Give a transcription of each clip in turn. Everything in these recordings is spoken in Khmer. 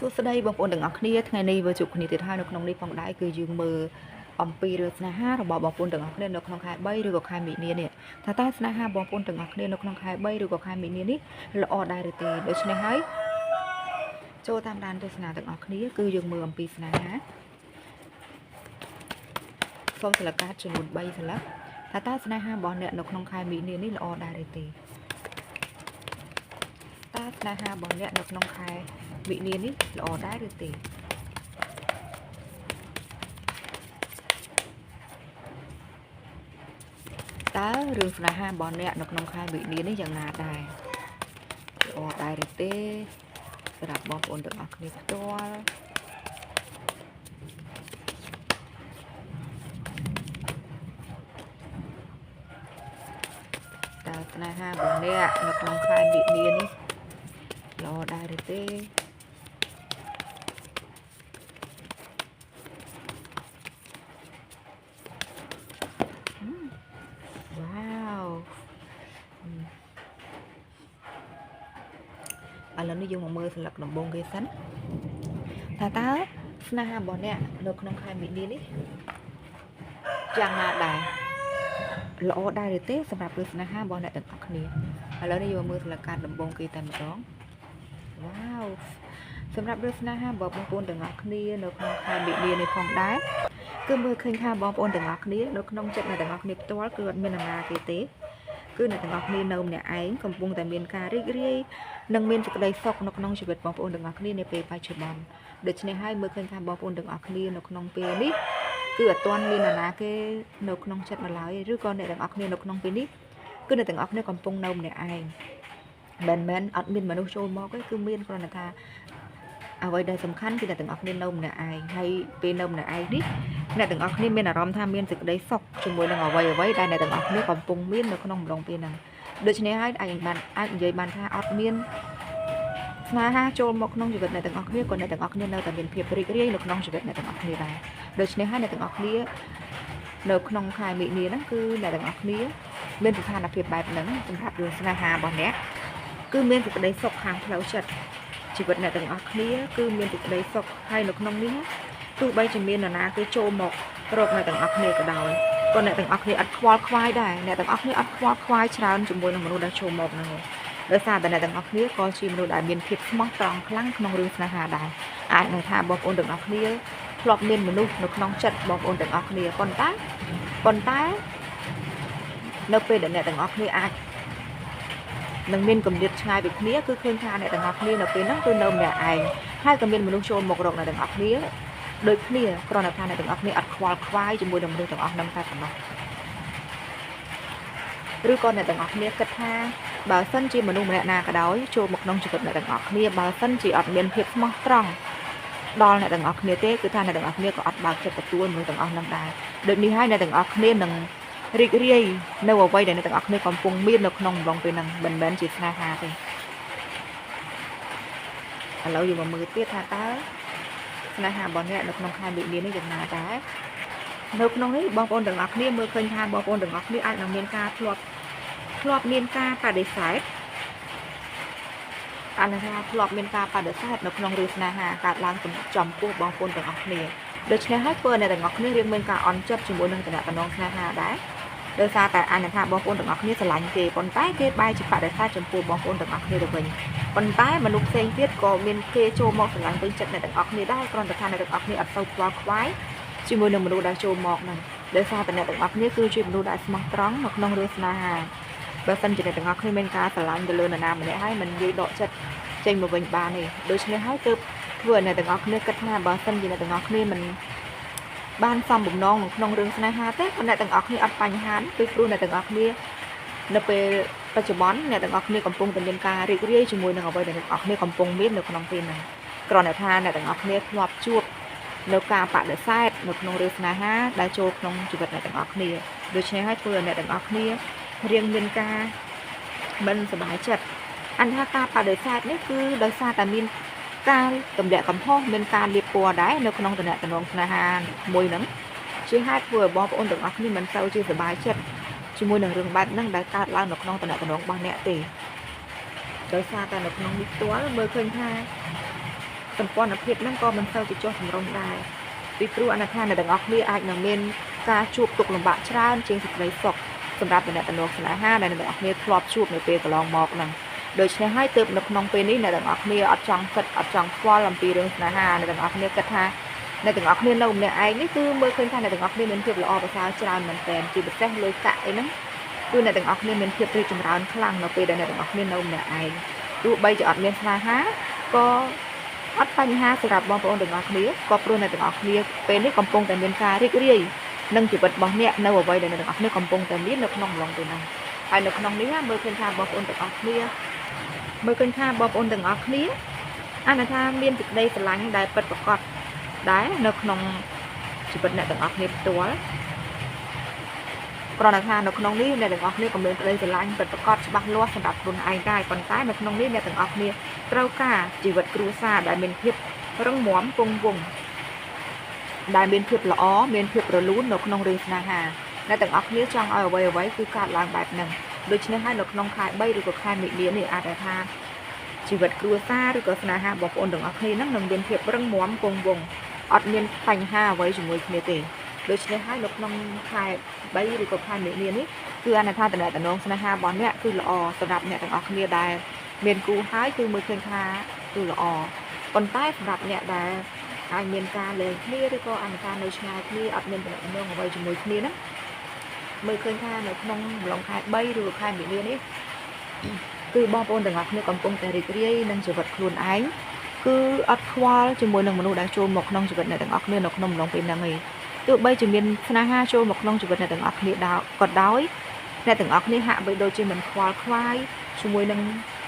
សួស្តីបងប្អូនទាំងអស់គ្នាថ្ងៃនេះវិលជួបគ្នាទៀតហើយនៅក្នុងនេះផងដែរគឺយើងមើលអំពីរឿងស្នេហារបស់បងប្អូនទាំងអស់គ្នានៅក្នុងខែ3ឬក៏ខែមីនានេះថាតើស្នេហាបងប្អូនទាំងអស់គ្នានៅក្នុងខែ3ឬក៏ខែមីនានេះល្អដែរឬទេដូច្នេះហើយចូលតាមដានទស្សនាទាំងអស់គ្នាគឺយើងមើលអំពីស្នេហាសូមស្លឹកកាតចំនួន3ស្លឹកថាតើស្នេហារបស់អ្នកនៅក្នុងខែមីនានេះល្អដែរឬទេតើស្នេហារបស់អ្នកនៅក្នុងខែមីនានេះល្អដែរឬទេ តើរឿងស្នេហារបស់អ្នកនៅក្នុងខែមីនានេះយ៉ាងណាដែរល្អដែរឬទេសម្រាប់បងប្អូនទាំងអស់គ្នាផ្ទាល់តើស្នេហារបស់អ្នកនៅក្នុងខែមីនានេះល្អដែរឬទេវ៉ាវឥឡូវនេះយើងមកមើលស្លឹកដំបូងគេសិនថាតើស្នេហារបស់អ្នកនៅក្នុងខែមីនានេះយ៉ាងណាដែរល្អដែរឬទេសម្រាប់រឿងស្នេហារបស់អ្នកទាំងអស់គ្នាឥឡូវនេះយើងមកមើលស្លឹកកាតដំបូងគេតែម្ដងវ៉ាវសម្រាប់រឿងស្នេហារបស់បងប្អូនទាំងអស់គ្នានៅក្នុងខែមីនានេះផងដែរគឺមើលឃើញថាបងប្អូនទាំងអស់គ្នានៅក្នុងចិត្តអ្នកទាំងអស់គ្នាផ្ទាល់គឺអត់មាននរណាគេទេគឺអ្នកទាំងអស់គ្នានៅម្នាក់ឯងកំពុងតែមានការរីករាយនិងមានសេចក្តីសុខនៅក្នុងជីវិតបងប្អូនទាំងអស់គ្នានាពេលបច្ចុប្បន្នដូច្នេះហើយមើលឃើញថាបងប្អូនទាំងអស់គ្នានៅក្នុងពេលនេះគឺអត់ទាន់មាននរណាគេនៅក្នុងចិត្តនៅឡើយឬក៏អ្នកទាំងអស់គ្នានៅក្នុងពេលនេះគឺអ្នកទាំងអស់គ្នាកំពុងនៅម្នាក់ឯងមិនមែនអត់មានមនុស្សចូលមកទេគឺមានគ្រាន់តែថាអ្វីដែលសំខាន់គឺអ្នកទាំងអស់គ្នានៅម្នាក់ឯងហើយពេលនៅម្នាក់ឯងនេះអ្នកទាំងអស់គ្នាមានអារម្មណ៍ថាមានសេចក្តីសុខជាមួយនឹងអ្វីអ្វីដែលអ្នកទាំងអស់គ្នាកំពុងមាននៅក្នុងម្ដងពេលហ្នឹងដូច្នេះហើយអាចបានអាចនិយាយបានថាអត់មានស្នេហាចូលមកក្នុងជីវិតអ្នកទាំងអស់គ្នាក៏អ្នកទាំងអស់គ្នានៅតែមានភាពរីករាយនៅក្នុងជីវិតអ្នកទាំងអស់គ្នាដែរដូច្នេះហើយអ្នកទាំងអស់គ្នានៅក្នុងខែមីនាហ្នឹងគឺអ្នកទាំងអស់គ្នាមានស្ថានភាពបែបហ្នឹងសម្រាប់រឿងស្នេហារបស់អ្នកគឺមានសេចក្តីសុខខាងផ្លូវចិត្តជីវិតអ្នកទាំងអស់គ្នាគឺមានសេចក្តីសុខហើយនៅក្នុងនេះទោះបីជាមាននរណាគេចូលមករកអ្នកទាំងអស់គ្នាក៏ដោយក៏អ្នកទាំងអស់គ្នាអត់ខ្វល់ខ្វាយដែរអ្នកទាំងអស់គ្នាអត់ខ្វល់ខ្វាយច្រើនជាមួយនឹងមនុស្សដែលចូលមកហ្នឹងឯងដោយសារតែអ្នកទាំងអស់គ្នាក៏ជាមនុស្សដែលមានភាពស្មោះត្រង់ខ្លាំងក្នុងរឿងស្នេហាដែរអាចនឹងថាបងប្អូនទាំងអស់គ្នាធ្លាប់មានមនុស្សនៅក្នុងចិត្តបងប្អូនទាំងអស់គ្នាប៉ុន្តែប៉ុន្តែនៅពេលដែលអ្នកទាំងអស់គ្នាអាចនឹងមានគម្លាតឆ្ងាយពីគ្នាគឺឃើញថាអ្នកទាំងអស់គ្នានៅពេលហ្នឹងគឺនៅម្នាក់ឯងហើយក៏មានមនុស្សចូលមករកអ្នកទាំងអស់គ្នាដូចគ្នាគ្រាន់តែថាអ្នកទាំងអស់គ្នាអត់ខ្វល់ខ្វាយជាមួយនឹងមនុស្សទាំងអស់ហ្នឹងតែប៉ុណ្ណោះឬក៏អ្នកទាំងអស់គ្នាគិតថាបើសិនជាមនុស្សម្នាក់ណាក៏ដោយចូលមកក្នុងជីវិតអ្នកទាំងអស់គ្នាបើសិនជាអត់មានភាពស្មោះត្រង់ដល់អ្នកទាំងអស់គ្នាទេគឺថាអ្នកទាំងអស់គ្នាក៏អត់បើកចិត្តទទួលមនុស្សទាំងអស់ហ្នឹងដែរដូចនេះហើយអ្នកទាំងអស់គ្នានឹងរីករាយនៅអ្វីដែលអ្នកទាំងអស់គ្នាកំពុងមាននៅក្នុងអំឡុងពេលហ្នឹងមិនមែនជាស្នេហាទេឥឡូវយើងមកមើលទៀតថាតើស្នេហារបស់អ្នកនៅក្នុងខែមីនានេះយ៉ាងណាដែរនៅក្នុងនេះបងប្អូនទាំងអស់គ្នាមើលឃើញថាបងប្អូនទាំងអស់គ្នាអាចនឹងមានការធ្លាប់ធ្លាប់មានការបដិសេធអានថាធ្លាប់មានការបដិសេធនៅក្នុងរឿងស្នេហាកើតឡើងចំពោះបងប្អូនទាំងអស់គ្នាដូច្នេះហើយធ្វើឲ្យអ្នកទាំងអស់គ្នារៀងមានការអន់ចិត្តជាមួយនឹងតំណែងស្នេហាដែរដោយសារតែអានថាបងប្អូនទាំងអស់គ្នាស្រឡាញ់គេប៉ុន្តែគេបែរជាបដិសេធចំពោះបងប្អូនទាំងអស់គ្នាទៅវិញប៉ុន្តែមនុស្សផ្សេងទៀតក៏មានគេចូលមកស្រឡាញ់ពេញចិត្តអ្នកទាំងអស់គ្នាដែរគ្រាន់តែថាអ្នកទាំងអស់គ្នាអត់សូវខ្វល់ខ្វាយជាមួយនឹងមនុស្សដែលចូលមកហ្នឹងដោយសារតែអ្នកទាំងអស់គ្នាគឺជាមនុស្សដែលស្មោះត្រង់នៅក្នុងរឿងស្នេហាបើសិនជាអ្នកទាំងអស់គ្នាមានការស្រឡាញ់ទៅលើនរណាម្នាក់ហើយមិនងាយដកចិត្តចេញមកវិញបានទេដូច្នេះហើយទើបធ្វើឲ្យអ្នកទាំងអស់គ្នាគិតថាបើសិនជាអ្នកទាំងអស់គ្នាមិនបានសមបំណងនៅក្នុងរឿងស្នេហាទេក៏អ្នកទាំងអស់គ្នាអត់បញ្ហាពីព្រោះអ្នកទាំងអស់គ្នានៅពេលបច្ចុប្បន្នអ្នកទាំងអស់គ្នាកំពុងតែមានការរីករាយជាមួយនឹងអ្វីដែលអ្នកទាំងអស់គ្នាកំពុងមាននៅក្នុងពេលហ្នឹងគ្រាន់តែថាអ្នកទាំងអស់គ្នាធ្លាប់ជួបនៅការបដិសេធនៅក្នុងរឿងស្នេហាដែលចូលក្នុងជីវិតអ្នកទាំងអស់គ្នាដូច្នេះហើយធ្វើឲ្យអ្នកទាំងអស់គ្នារៀងមានការមិនសប្បាយចិត្តអន្ថាការបដិសេធនេះគឺដោយសារតែមានការទម្លាក់កំហុសមានការលាបពណ៌ដែរនៅក្នុងតំណែងស្នេហាមួយហ្នឹងជាហេតុធ្វើឲ្យបងប្អូនទាំងអស់គ្នាមិនសូវជាសប្បាយចិត្តជាមួយនឹងរឿងបែបហ្នឹងដែលកើតឡើងនៅក្នុងតំណែងរបស់អ្នកទេដោយសារតែនៅក្នុងនេះផ្ទាល់មើលឃើញថា សម្ព័ន្ធភាពហ្នឹងក៏មិនសូវជាចុះសម្រុងដែរពីព្រោះអនាថាអ្នកទាំងអស់គ្នាអាចនឹងមានការជួបទុក្ខលំបាកច្រើនជាងសេចក្តីសុខសម្រាប់តំណែងស្នេហាដែលអ្នកទាំងអស់គ្នាធ្លាប់ជួបនៅពេលកន្លងមកហ្នឹងដូច្នេះហើយទើបនៅក្នុងពេលនេះអ្នកទាំងអស់គ្នាអត់ចង់គិតអត់ចង់ខ្វល់អំពីរឿងស្នេហាអ្នកទាំងអស់គ្នាគិតថាអ្នកទាំងអស់គ្នានៅម្នាក់ឯងនេះគឺមើលឃើញថាអ្នកទាំងអស់គ្នាមានភាពល្អប្រសើរច្រើនមែនទែនជាពិសេសលុយកាក់អីហ្នឹងគឺអ្នកទាំងអស់គ្នាមានភាពរីកចម្រើនខ្លាំងនៅពេលដែលអ្នកទាំងអស់គ្នានៅម្នាក់ឯងទោះបីជាអត់មានស្នេហាក៏អត់បញ្ហាសម្រាប់បងប្អូនទាំងអស់គ្នាក៏ព្រោះអ្នកទាំងអស់គ្នាពេលនេះកំពុងតែមានការរីករាយនឹងជីវិតរបស់អ្នកនៅអ្វីដែលអ្នកទាំងអស់គ្នាកំពុងតែមាននៅក្នុងអំឡុងពេលហ្នឹងហើយនៅក្នុងនេះមើលឃើញថាបងប្អូនទាំងអស់គ្នាមើលឃើញថាបងប្អូនទាំងអស់គ្នាអានថាមានសេចក្តីស្រឡាញ់ដែលពិតប្រាកដដែរនៅក្នុងជីវិតអ្នកទាំងអស់គ្នាផ្ទាល់គ្រាន់តែថានៅក្នុងនេះអ្នកទាំងអស់គ្នាក៏មានក្តីស្រឡាញ់ពិតប្រាកដច្បាស់លាស់សម្រាប់ខ្លួនឯងដែរប៉ុន្តែនៅក្នុងនេះអ្នកទាំងអស់គ្នាត្រូវការជីវិតគ្រួសារដែលមានភាពរឹងមាំគង់វង្សដែលមានភាពល្អមានភាពរលូននៅក្នុងរឿងស្នេហាអ្នកទាំងអស់គ្នាចង់ឲ្យអ្វីអ្វីគឺកើតឡើងបែបហ្នឹងដូច្នេះហើយនៅក្នុងខែ3ឬក៏ខែមិនិនានេះអាចថាជីវិតគ្រួសារឬក៏ស្នេហាបងប្អូនទាំងអស់គ្នាហ្នឹងនឹងមានភាពរឹងមាំគង់វង្សអត់មានបញ្ហាអ្វីជាមួយគ្នាទេដូច្នេះហើយនៅក្នុងខែ3ឬក៏ខែមិនិនានេះគឺអានថាតំណតំណងស្នេហារបស់អ្នកគឺល្អសម្រាប់អ្នកទាំងអស់គ្នាដែលមានគូហើយគឺមើលឃើញថាគឺល្អប៉ុន្តែសម្រាប់អ្នកដែលអាចមានការលែងគ្នាឬក៏អានថានៅឆ្ងាយគ្នាអត់មានតំណតំណងអ្វីជាមួយគ្នាហ្នឹងមើលឃើញថានៅក្នុងអំឡុងខែ3ឬក៏ខែមិនិនានេះគឺបងប្អូនទាំងអស់គ្នាកំពុងតែរីករាយនឹងជីវិតខ្លួនឯងគឺអត់ខ្វល់ជាមួយនឹងមនុស្សដែលចូលមកក្នុងជីវិតអ្នកទាំងអស់គ្នានៅក្នុងអំឡុងពេលហ្នឹងឯងទោះបីជាមានស្នេហាចូលមកក្នុងជីវិតអ្នកទាំងអស់គ្នាដល់ក៏ដោយអ្នកទាំងអស់គ្នាហាក់បីដូចជាមិនខ្វល់ខ្វាយជាមួយនឹង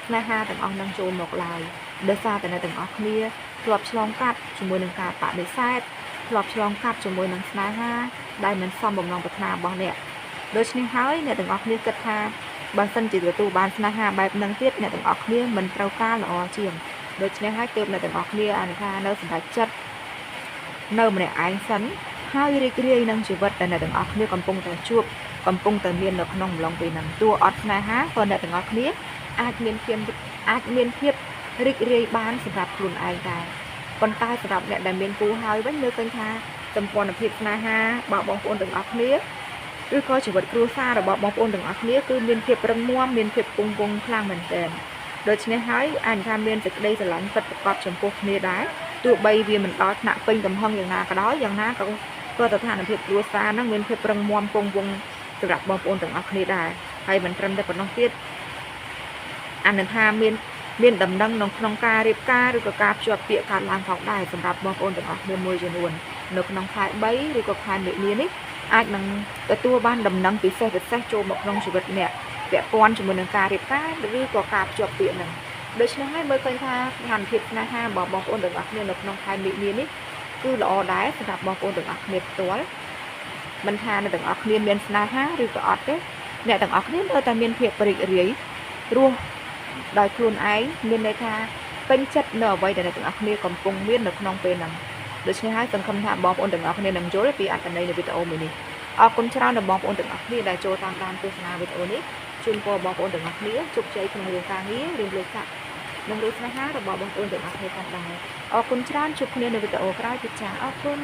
ស្នេហាទាំងអស់នឹងចូលមកឡើយដោយសារតែអ្នកទាំងអស់គ្នាធ្លាប់ឆ្លងកាត់ជាមួយនឹងការបដិសេធធ្លាប់ឆ្លងកាត់ជាមួយនឹងស្នេហាដែលមិនសមបំណងប្រាថ្នារបស់អ្នកដូច្នេះហើយអ្នកទាំងអស់គ្នាគិតថាបើសិនជាទទួលបានស្នេហាបែបហ្នឹងទៀតអ្នកទាំងអស់គ្នាមិនត្រូវការល្អជាងដូច្នេះហើយទើបអ្នកទាំងអស់គ្នាអានថានៅសម្រេចចិត្តនៅម្នាក់ឯងសិនហើយរីករាយនឹងជីវិតដែលអ្នកទាំងអស់គ្នាកំពុងតែជួបកំពុងតែមាននៅក្នុងអំឡុងពេលហ្នឹងទោះអត់ស្នេហាក៏អ្នកទាំងអស់គ្នាអាចមានភាពរីករាយបានសម្រាប់ខ្លួនឯងដែរប៉ុន្តែសម្រាប់អ្នកដែលមានគូហើយវិញមើលឃើញថាសម្ព័ន្ធភាពស្នេហារបស់បងប្អូនទាំងអស់គ្នាឬក៏ជីវិតគ្រួសាររបស់បងប្អូនទាំងអស់គ្នាគឺមានភាពរឹងមាំមានភាពគង់វង្សខ្លាំងមែនទែនដូច្នេះហើយអាចថាមានសេចក្តីស្រឡាញ់ពិតប្រាកដចំពោះគ្នាដែរទោះបីវាមិនដល់ថ្នាក់ពេញកំហឹងយ៉ាងណាក៏ដោយយ៉ាងណាក៏ស្ថានភាពគ្រួសារហ្នឹងមានភាពរឹងមាំគង់វង្សសម្រាប់បងប្អូនទាំងអស់គ្នាដែរហើយមិនត្រឹមតែប៉ុណ្ណោះទៀតអានថាមានដំណឹងនៅក្នុងការរៀបការឬក៏ការភ្ជាប់ពាក្យកើតឡើងផងដែរសម្រាប់បងប្អូនទាំងអស់គ្នាមួយចំនួននៅក្នុងខែ3ឬក៏ខែមិនិនានេះអាចនឹងទទួលបានដំណឹងពិសេសពិសេសចូលមកក្នុងជីវិតអ្នកពាក់ព័ន្ធជាមួយនឹងការរៀបការឬក៏ការភ្ជាប់ពាក្យហ្នឹងដូច្នេះហើយមើលឃើញថាស្ថានភាពស្នេហារបស់បងប្អូនទាំងអស់គ្នានៅក្នុងខែមិនិនានេះគឺល្អដែរសម្រាប់បងប្អូនទាំងអស់គ្នាផ្ទាល់មិនថាអ្នកទាំងអស់គ្នាមានស្នេហាឬក៏អត់ទេអ្នកទាំងអស់គ្នានៅតែមានភាពរីករាយរស់ដោយខ្លួនឯងមានន័យថាពេញចិត្តនៅអ្វីដែលអ្នកទាំងអស់គ្នាកំពុងមាននៅក្នុងពេលហ្នឹងដូច្នេះហើយសង្ឃឹមថាបងប្អូនទាំងអស់គ្នានឹងយល់ពីអត្ថន័យនៃវីដេអូមួយនេះអរគុណច្រើនដល់បងប្អូនទាំងអស់គ្នាដែលចូលតាមដានទស្សនាវីដេអូនេះជូនពរបងប្អូនទាំងអស់គ្នាជោគជ័យក្នុងរឿងការងាររឿងលុយកាក់និងរឿងស្នេហារបស់បងប្អូនទាំងអស់គ្នាផងដែរអរគុណច្រើនជួបគ្នានៅវីដេអូក្រោយទៀតចាអរគុណ។